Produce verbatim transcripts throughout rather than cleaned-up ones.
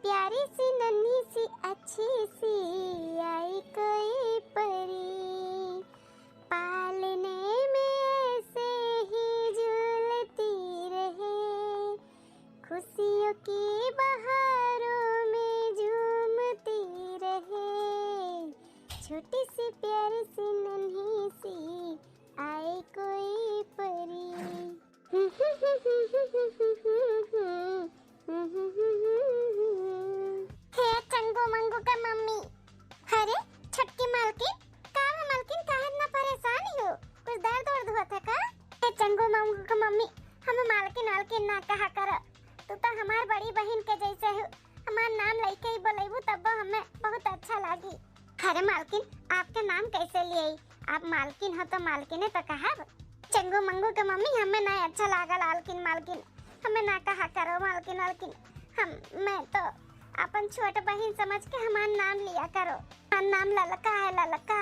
प्यारी सी नन्ही सी अच्छी सी आई कोई परी, पालने में ऐसे ही झूलती रहे, खुशियों की बहारों में झूमती रहे, छोटी सी प्यारी सी नन्ही सी आए कोई परी। हे चंगू मंगू के मम्मी। अरे छोटकी मालकिन, का बा मालकिन, काहे इतना परेशान हो? कुछ दर्द वर्द होत है का? हे चंगू मंगू के मम्मी, हमें मालकिन वालकिन ना कहा करो। तू तो हमार बड़ी बहिन के जैसे हो। हमार नाम लइके ही बोलेबू तब हमें बहुत अच्छा लागी। अरे मालकिन, आपके नाम कैसे लिए? आप मालकिन हो तो मालकिने तो कहब। चंगू मंगू के मम्मी, हमें ना अच्छा लागा लालकिन मालकिन, हमें ना कहा करो मालकिन वालकिन। हम, मैं तो अपन छोट बहिन समझ के हमार नाम लिया करो। हमार नाम ललका है, ललका।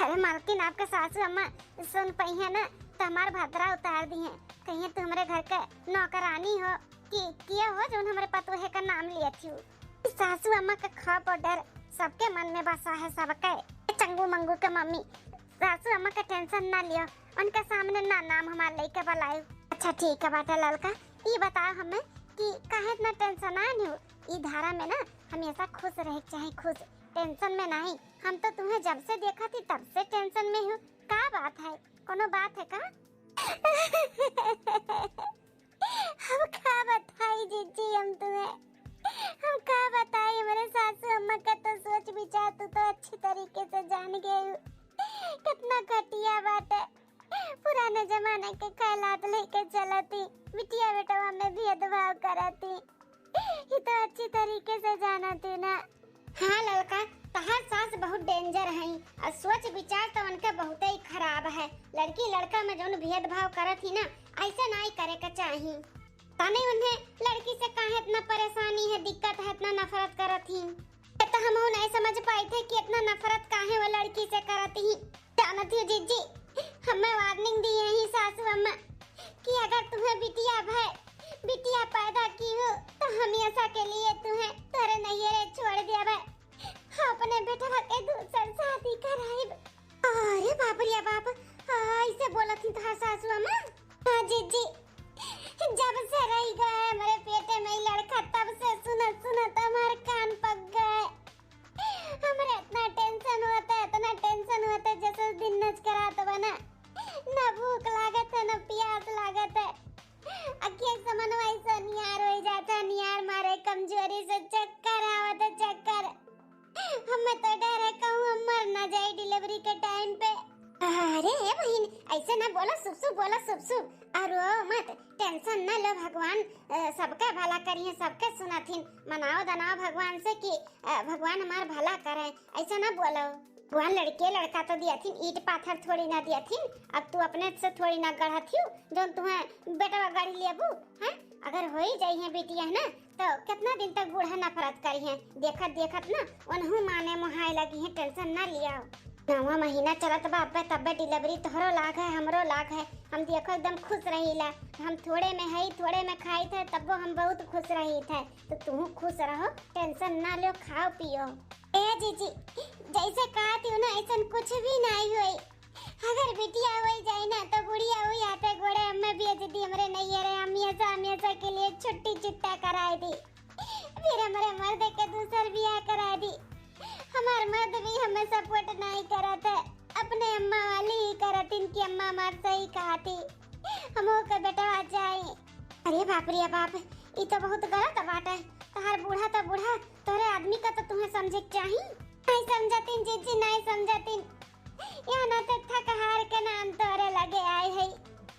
अरे मालकिन, आपके सासू अम्मा सुन पई है ना, तो हमार भद्रा उतार दी है, कहिए तू हमरे घर के नौकरानी हो कि किया हो जौन हमरे पतोहे का नाम लिया थी। सासू अम्मा का खौफ और डर सबके मन में बसा है, सबके। चंगू मंगू के मम्मी, सासू अम्मा का टेंशन ना लियो, उनके सामने ना नाम हमार लइके बुलायो। अच्छा ठीक है बाटा ललका, ई बताओ हमें कि काहे इतना टेंशन आन हो? ई धारा में ना हमेशा खुश रहे के चाही, खुश, टेंशन में नहीं। हम तो तुम्हें जब से देखा थी तब से टेंशन में हूँ। का बात है, कोनो बात है का? हम का बताई जीजी हम तुम्हें, हम का बताई, हमरे सासू अम्मा का तो सोच विचार तू तो अच्छी तरीके से जान गए हो। कितना घटिया बात है, पुराने जमाने के ख्यालात लेके चलती, बिटिया बेटवा में भेदभाव करती, ये तो अच्छी तरीके से जानती ना। हाँ ललका, तहार सास बहुत डेंजर हई और सोच विचार तो उनका बहुत ही खराब है। लड़की लड़का में जौन भेदभाव करत ही ना, ऐसे नाई करे के चाही। तने उन्हें लड़की से काहे इतना परेशानी है, दिक्कत है, इतना नफरत करत ही। ये तो हम नहीं समझ पाई थे कि इतना नफरत काहे वो लड़की से करत ही। जानत हो जीजी, हमें वार्निंग दी है सासू अम्मा कि अगर तुम्हें बिटिया भय, बिटिया पैदा की हो तो हमेशा के लिए तुम्हें तोरे नैहरे छोड़ दिया भाई। अपने बेटवा के दूसर शादी कराइब। अरे बाप रे बाप, ऐसे बोलत ही तोहार सासू अम्मा? हाँ जीजी, जब से रही गए हमारे पेटे में ही लड़का, तब से सुनत सुनत हमारे कान पक गए। हमारे इतना टेंशन होता है, इतना टेंशन होता है, जैसे दिन नच करात बना, ना भूख लागत है, ना प्यास लागत है। अखिया समनवा ऐसा नियार हो जाता है, नियार मारे कमजोरी से चक्कर आवत है, चक्कर। हमें तो डर है कहूँ हम मर ना जाए डिलीवरी के टाइम पे। अरे ए बहिन, ऐसे ना बोला, शुभ शुभ बोला, शुभ शुभ। और रो मत, टेंशन ना लो, भगवान अ, सबका भला करिए, सबके सुनथिन। मनाओ दनाओ भगवान से कि अ, भगवान हमार भला करे, ऐसा ना बोलो। भगवान लड़के लड़का तो दियथिन, ईंट पाथर थोड़ी ना दियथिन। अब तू अपने से थोड़ी ना गढ़त हियो, जौन तुम्हें बेटवा गढ़ लेबू, हैं? अगर हो ही जाई है बिटिया है ना, तो कितना दिन तक बूढ़ा नफरत करी है? देखत देखत ना उनहू माने मोहाए लगी है, टेंशन ना लिया। नवा महीना चलत बा, अब्बे तब्बे डिलीवरी, तोहरो लाग है, हमरो लाग है। हम देखो एकदम खुश रहीला, हम थोड़े में है, थोड़े में खाई थे, तब्बो हम बहुत खुश रही थे। तो तू खुश रहो, टेंशन ना लो, खाओ पियो। ए जीजी, जैसे कहती हूँ ना, ऐसा कुछ भी नहीं हुई। अगर बिटिया हो जाए ना, तो गुड़िया हुई आते गोड़े हमें भेज दी, हमरे नैहरे हमेशा, हमेशा के लिए छुट्टी छुट्टा कराए दी। फिर हमरे मर्द के दूसर बियाह करा दी। हमार मर्द भी हमें सपोर्ट नहीं करत है, अपने अम्मा वाली ही करत, इनकी अम्मा हमार सही कहा थी, हम ओके बेटवा चाही। अरे बाप रे बाप, ई तो बहुत गलत बात है। तहार बूढ़ा तो बूढ़ा, तोरे आदमी का तो तुम्हें समझे के चाही। नहीं समझतिन जीजी, नहीं समझतिन। यहाँ न तो थक हार के ना हम तोरे लगे आए है।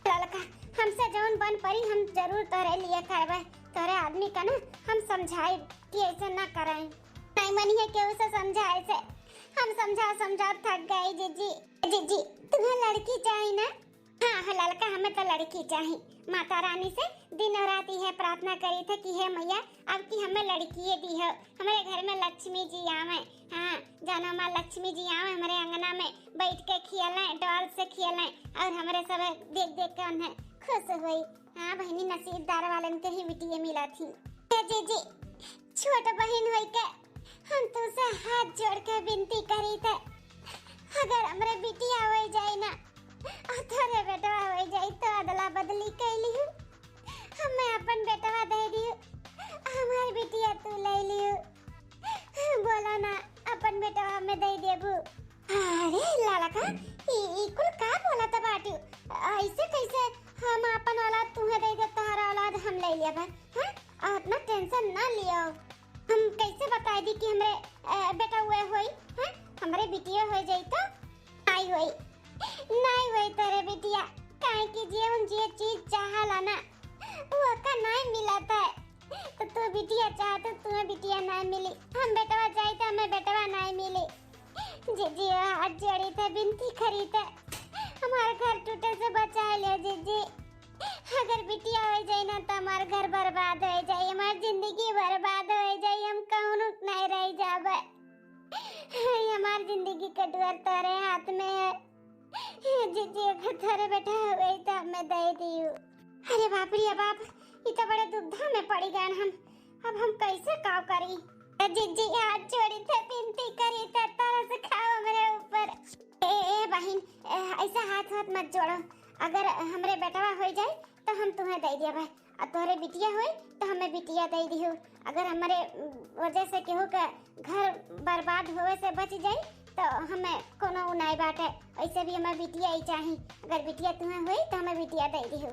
ललका, हमसे जौन बन पड़ी हम जरूर तोरे लिए करबे। तोरे आदमी का ना हम समझाई कि ऐसे ना करें। नहीं मनी है केहू से समझाए से। हम समझा समझा थक गए जीजी। जीजी, तुम्हें लड़की चाही ना? हाँ हो ललका, हमें तो लड़की चाही। माता रानी से दिन और रात यह प्रार्थना करी थे कि हे मैया, अब की हमें लड़किए दी हो, हमारे घर में लक्ष्मी जी आवे। हाँ, जानो माँ लक्ष्मी जी आवे हमारे अंगना में बैठ के खेलें, डॉल से खेलें और हमारे सब देख देख के उन्हें खुश हुई। हाँ बहनी, नसीबदार वालन के ही बिटिया मिला थी। ए जीजी, छोट बहिन होई के हम तुसे हाथ जोड़ के विनती करी थे, अगर हमरे बिटिया होई जाई ना और तोरे बेटवा होई जाई तो अदला बदली कई लिहू, हमें अपन बेटवा दे दिहू, हमार बिटिया तू ले लिहू। बोला ना, अपन बेटवा हमें दे देबू। अरे लालका, ई, ई कुल का बोलत बाटू? ऐसे कैसे हम अपन औलाद तुहे दे दे, तोहरा औलाद हम ले लेबे, हैं? और इतना tension ना लियो। हम कैसे बताई दी कि हमरे, अ, बेटा हुए होई, हैं? हमरे बिटिया हो जाई तो? नाई होई, नाई होई तोरे बिटिया, काहे कि जे हम जे चीज चाहला ना, वो का नाई मिलत है। तो तू बिटिया चाह, तो तुम्हें बिटिया नाई मिली, हम बेटवा चाही, तो हमें बेटवा नाई मिली। जीजी, हाथ जोड़ी थे, विनती करी थे, हमार घर टूटे से बचा लियो जीजी। अगर बिटिया हो जाई ना, तो हमार घर बर्बाद हो जाई, हमार जिंदगी बर्बाद हो जाई, हम कहूँ नहीं रह जाबे। हमार जिंदगी के डुअर तोरे हाथ में है। जीजी, अगर तोरे बेटा हो गई, तो हमें दे दियो। अरे बाप रे बाप, ई तो बड़े दुविधा में पड़ी गए हम। अब हम कैसे काव करी? ए जीजी, हाथ जोड़ी थे, विनती करी थे, तरस खाओ हमरे ऊपर। ए, ए बहिन, ए, ऐसा हाथ, हाथ मत जोड़ो। अगर हमरे बेटवा हो जाए तो हम तुम्हें दे देबे, और तोहरे बिटिया होई तो हमें बिटिया दे दिहू। अगर हमरे वजह से केहू के घर बर्बाद होवे से बच जाई तो हमें कोनो उ नाई बाटे। ऐसे भी हमें बिटिया ही चाही, अगर बिटिया तुम्हें होई तो हमें बिटिया दे दिहू।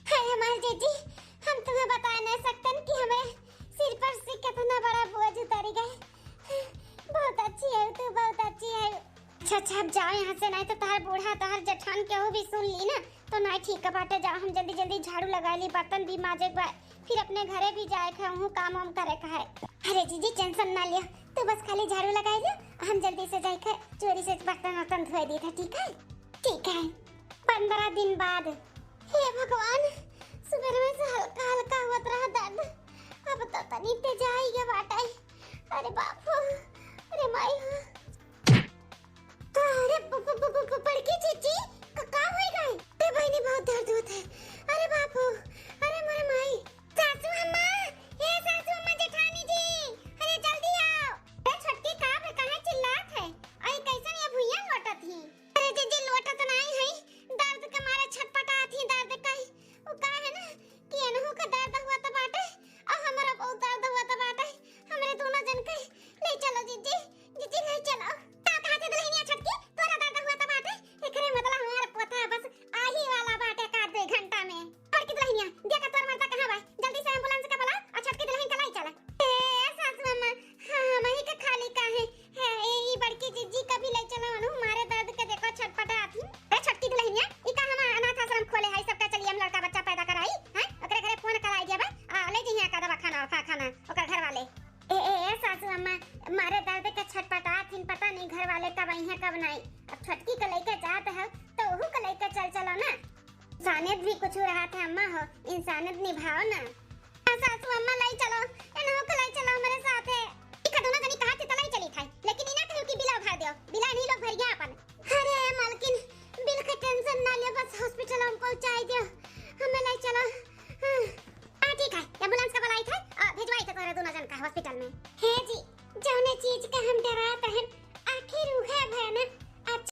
हाय हमार जीजी, हम तुम्हें बता नहीं सकतन कि हमें सिर पर से कितना बड़ा बोझ उतरी गए। बहुत अच्छी है तू, बहुत अच्छी है। अच्छा, अच्छा, अब जाओ यहाँ से, नहीं तो तोहर बूढ़ा, तोहर जेठान केहू भी सुन ली ना तो नहीं ठीक बाटे। जाओ, हम जल्दी जल्दी झाड़ू लगा ली, बर्तन भी माजे के बा, फिर अपने घरे भी जाए के, वहूँ काम वाम करे के है। अरे जीजी, tension ना लियो, तू बस खाली झाड़ू लगाई लियो, हम जल्दी से जाए के चोरी से बर्तन वर्तन धोए दी था, ठीक है? ठीक है। पंद्रह दिन बाद। हे भगवान, सुबह में से हल्का हल्का होत रहा दर्द, अब तो तनी तेज आई गया बाटे। अरे बाप हो, अरे माई हो। अरे ब-, ब-, ब-, ब-, ब-, बड़की जीजी, क-, का होई गए? अरे बहिनी, बहुत दर्द होत है। अरे बाप हो, अरे मोरे माई। सासू अम्मा, हे सासू अम्मा, जेठानी जी, अरे जल्दी आओ। अरे छोटकी, का बे, काहे चिल्लात है? अरे कैसन ये भुइयां लोटत ही? अरे जीजी, लोटत नहीं है, दर्द के मारे छटपटात ही, दर्द का ही। वो का है ना कि एनहू का दर्द हुआ त बाटे, और हमरा बहुत दर्द हुआ त बाटे। हमरे दोनों जन के ले चलो जीजी, जीजी ले चलो। का कहा थे दुल्हनिया छोटकी, तोरा दर्द हुआ त बाटे, एकरे मतलब हमार पोता बस आही वाला बाटे का दो घंटा में। छोटकी दुल्हनिया, देखा तोर मर्दा कहाँ बा, जल्दी से ambulance का बुला और छोटकी दुल्हन का लाई चला। ए सासू अम्मा, हाँ, हम ही का खाली का है, है, ए, ई बड़की जीजी का भी ले चलो अनु, मारे दर्द के देखो छटपटात ही। ए छोटकी दुल्हनिया, ई का हम अनाथ आश्रम खोले है, सबका चलिए हम लड़का बच्चा पैदा कराई, हैं? ओकरे घरे फोन कराई दिया बा, आ, ले जइहे का दवा खाना, खा, खाना, ओकर घर वाले। ए, ए, ए, सासू अम्मा, मारे दर्द के छटपटात हिन, पता नहीं घर वाले कब आई हैं, कब नहीं। अब छोटकी के लेके जात है, तो ओहू के लेके चल चलो ना। इंसानियत भी कुछ रहा था अम्मा हो, इंसानियत निभाओ ना। हाँ, सासू अम्मा, लाई चलो, इन्हों को लाई चलो हमारे साथ है। ठीक है, दोनों जनी कहा थे तो लाई चली था, लेकिन इना कहो कि बिला उधार दियो, बिला नहीं लोग भर गया अपन। अरे मालकिन, बिल का tension ना लियो, बस hospital हम पहुँचाई दियो, हमें लाई चलो। हाँ। हाँ, ठीक है, ambulance का बुलाई था, आ, भिजवाई था तोहरे दोनों जन का hospital में। हे जी, जौने चीज का हम डरात हन, आखिर उहे भय ना,